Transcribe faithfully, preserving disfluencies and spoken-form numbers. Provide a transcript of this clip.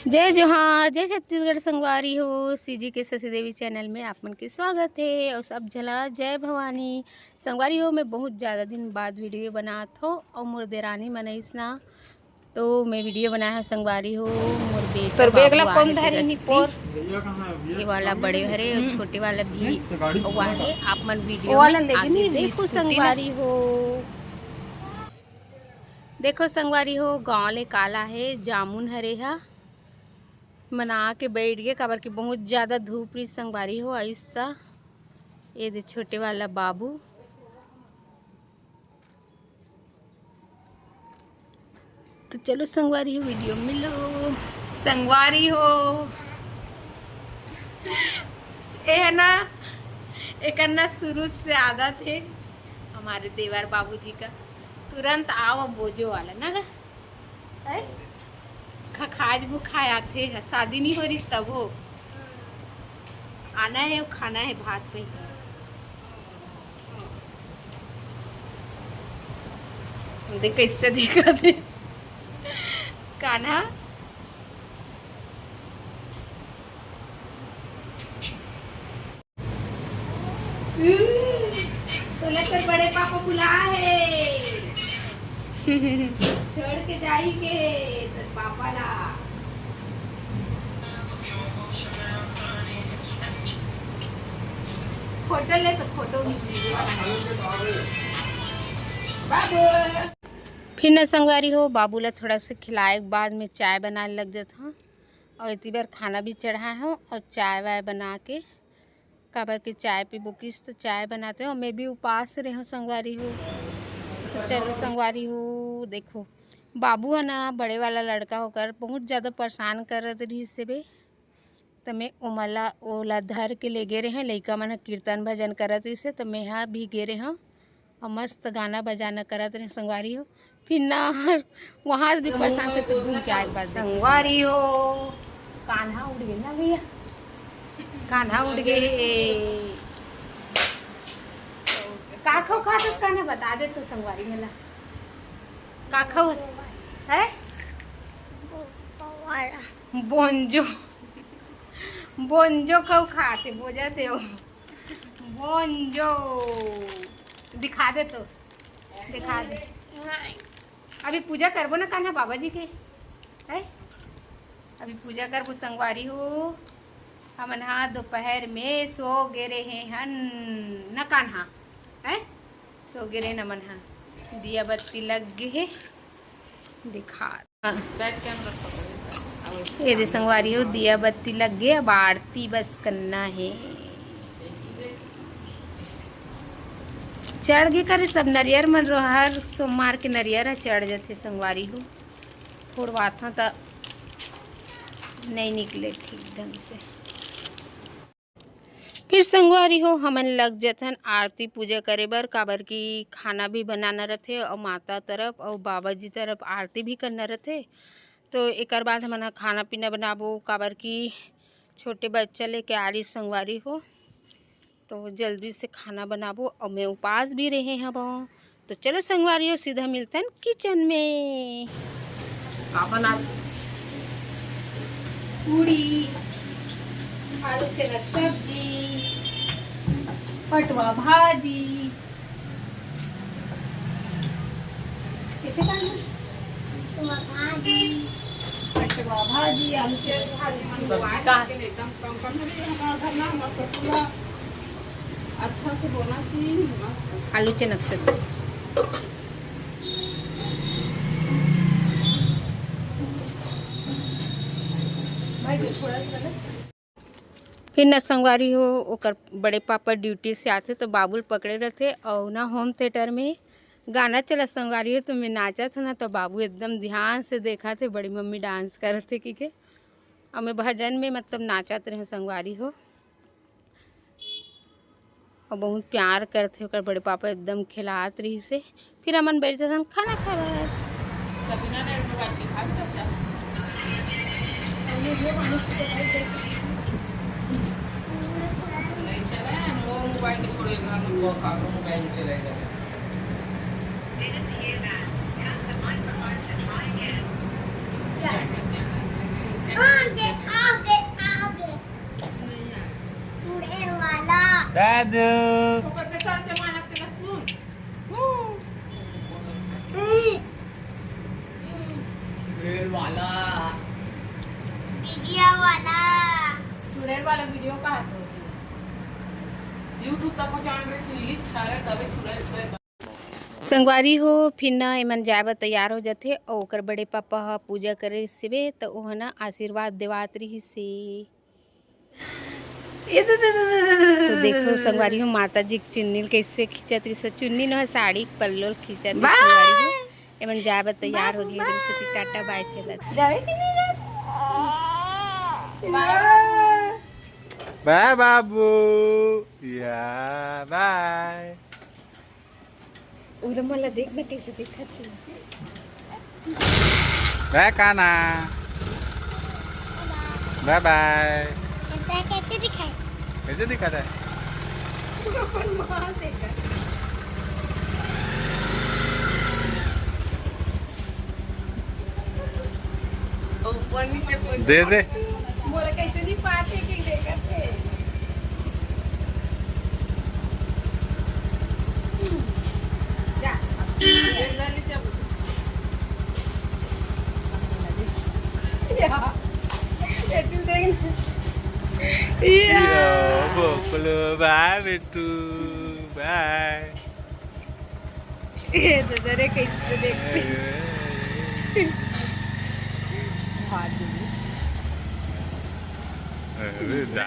जय जोहार, जय छत्तीसगढ़ संगवारी हो। सीजी के शशि देवी चैनल में आप मन के स्वागत है। और सब झला जय भवानी। संगवारी हो, मैं बहुत ज़्यादा दिन बाद वीडियो बनात हो और मोर देरानी मन अइसना, तो मैं वीडियो बनाए हो संगवारी हो। मोर बेटा तोर बेग ला बाबू कौन आने धरी तेरा नी से पोर? ये वाला बड़े हरे और छोटे वाला भी वो है। आप मन वीडियो वाला में लेके आगे नहीं, देखो स्कूटी ना। संगवारी हो, देखो संगवारी हो, गाँव ले काला है जामुन हरे हा। मना के बैठ गए, काबर कि बहुत ज़्यादा धूप रही संगवारी हो। आइस ता ये दे छोटे वाला बाबू। तो चलो संगवारी हो, वीडियो मिलो संगवारी हो। ए है ना, एक ना शुरू से आदत है हमारे देवर बाबूजी का, तुरंत आओ बोझो वाला ना। हैं? खखाज बुखाय आथे, शादी नहीं हो रिस तब हो। आना है, खाना है भात पे। देख कैसे देखा थे कान्हा। तोला तोर बड़े पापा बुला हे। छोड़ के जाही के तोर पापा ला। फोटो ले तो फोटो भी लीजिए। बाबू। फिर न संगवारी हो, बाबू ला थोड़ा से खिलाए के बाद में चाय बनाए लग जात हूँ। और इतनी बार खाना भी चढ़ाए हूँ और चाय वाय बना के, काबर के चाय पीबो किस तो चाय बनाते हो। मैं भी उपास रहे हूँ संगवारी हो। तो चलो संगवारी हो, देखो बाबू है ना, बड़े वाला लड़का होकर बहुत ज़्यादा परेशान करत रहिस हे बे। त मैं ओमला ओला धर के ले गे रहे, लइका मन ह कीर्तन भजन करत रहिस हे, त मैं हा भी गे रहे हूँ। और मस्त गाना बजाना करत रहे संगवारी हो। फिर ना वहाँ से भी परेशान थे तो दूर जाए के बाद संगवारी हो। कान्हा उड़ गए ना भैया, कान्हा उड़ गए। का खाओ खात हस कान्हा, बता दे तो संगवारी मेला। का खाओ है? बोंजो। बोंजो खाओ खाते बोजत हे वो। बोंजो। दिखा दे तो। दिखा दे। अभी पूजा करबो ना कान्हा बाबा जी के, है? अभी पूजा करबो संगवारी हो। हमन हा दोपहर में सो गे रहे हन न कान्हा, है? सो गे रहे न हमन हा। दिया बत्ती लग गे हे, दिखा। ये दे संगवारी हो, दिया बत्ती लग गे, अब आरती बस करना है। चढ़ गे करे सब नरियर मन रो, हर सोमवार के नरियर ह चढ़ जथे संगवारी हो। फोड़वाथों त नहीं निकले ठीक ढंग से। फिर संगवारी हो, हमन लग जथन आरती पूजा करे बर, काबर कि खाना भी बनाना रथे और माता तरफ और बाबा जी तरफ आरती भी करना रथे। तो एकर बाद हमन ह खाना पीना बनाबो, काबर कि छोटे बच्चा लेके आ रही संगवारी हो, तो जल्दी से खाना बनाबो और मैं उपास भी रहे हवं। तो चलो संगवारी हो, सीधा मिलतन किचन में। का बना? पूड़ी, आलू चना सब्जी, पटवा भाजी। कैसे करना? पटवा भाजी। पटवा भाजी, आलू चना सब्जी। सब्जी का? एकदम कम कम है, हमारा घर ना, हमारा ससुर अच्छा से बोना चाहिए, मस्त। आलू चना सब्जी। भाई, तो थोड़ा सा ना। फिर न संगवारी हो, ओकर बड़े पापा ड्यूटी से आथे तो बाबू ल पकड़े रहथे और ना होम थिएटर में गाना चला संगवारी हो, तो मैं नाचत हूँ ना, तो बाबू एकदम ध्यान से देखा थे, बड़ी मम्मी डांस करत थे कि के। और मैं भजन में मतलब नाचत रहे संगवारी हो। और बहुत प्यार करथे ओकर बड़े पापा, एकदम खिलात रहिस हे। फिर हमन बैठ जाथन खाना खाए बर। नहीं चला, मोर मोबाइल के छोड़े, हम लोग का मोबाइल चलाएगा। Didn't hear that. Tap the microphone to try again. हाँ, दादू। फुकटचे सारखे मानात त्याला तू. चुड़ैल वाला. मीडिया वाला. चुड़ैल वाला वीडियो कहाँ से होती है? YouTube तक को जान रही थी, छारे तबे चुड़ैल चुड़ैल. संगवारी हो, फिर ना एमन जाए बर तैयार हो जाथे अउ ओकर बड़े पापा ह पूजा करे सेबे त ओह ना आशीर्वाद देवात रिहिस हे। तो देखो संगवारी हो, माता जी के चुन्नी ल कइसे खींचत रिहिस, चुन्नी न साड़ी के पल्लो ल खींचत रिहिस संगवारी हो. एमन जाए बर तैयार हो गे, एमन से टाटा बाय चलत. बाय बाबू. या बाय. उधर मोला देख ना कैसे दिखत हे. बाय काना. बाय बाय. इतना कैसे दिखाए? कैसे दिखत हे? ऊपर नीचे कोई दे दे. बोला कैसे नहीं पाते कि देखत है. जा. या. ये दिल देख ना. यो, बोकलो, बाय बेटू. बाय. ये तो दरे कैसे देखते. भाग गई. अरे